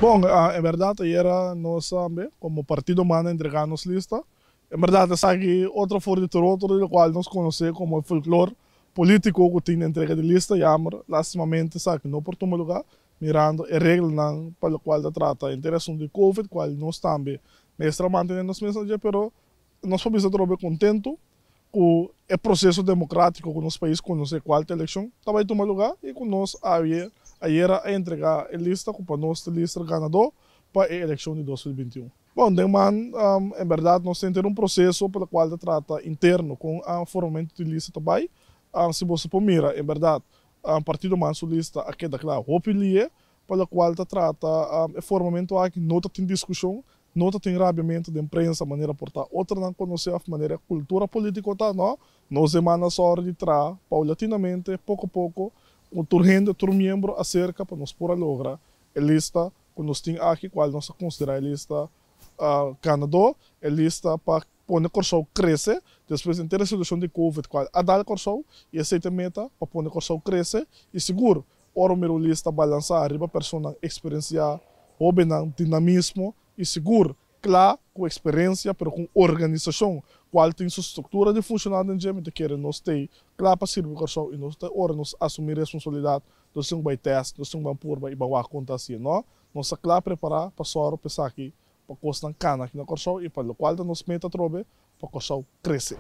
Bon, en bèrdat ayera nos tambe komo partido manda entregá nos lista. En bèrdat esaki otro for di tur otro di lokual nos konosé komo e folklor polítiko ku tin entrega di lista. Yammer, lastimamente esaki no por tuma lugá mirando e reglanan pa lokual ta trata henter asuntu di Covid, kual nos tambe mester a mantené nos mes na dje, pero nos por bisa trobe kontentu ku e proseso demokratiko ku nos pais konosé kual ta elekshon ta bai tuma lugá i ku nos awe ayera a entregá e lista ku pa nos ta lista ganadó pa e elekshon di 2021. Bon, den man en bèrdat nos tin un proseso pa lokual ta trata interno kon a formamentu di lista ta bai. Si boso por mira en bèrdat Partido man su lista a keda kla hopi lie pa lokual ta trata e formamentu aki no ta tin diskushon. No ta tin rabiamentu den prensa manera por ta otronan konosé òf manera kultura polítiko ta, no. Nos demanda sòru di traha paulatinamente, poko poko, ku tur hende, tur miembro aserka pa nos por a logra e lista ku nos tin aki, kual nos ta konsiderá e lista ganadó, e lista pa pone Kòrsou krese despues henter e situashon di Covid kual a dal Kòrsou i esei ta e meta pa pone Kòrsou krese i sigur ora mira un lista balansá riba personanan eksperensiá, hóbennan, dinamismo i sigur kla ku eksperensia pero ku un organisashon kual tin su struktura di funshoná den dje. Mi ta kere nos t'ei kla pa sirbi Kòrsou i nos ta ora nos asumí responsabilidat nos tin ku bai tèst, nos tin ku ban purba i ban wak kon ta hasié. No, nos ta kla prepará pa sòru pa esaki pa kosnan kana aki na Kòrsou i pa lokual ta nos meta atrobe pa Kòrsou krese.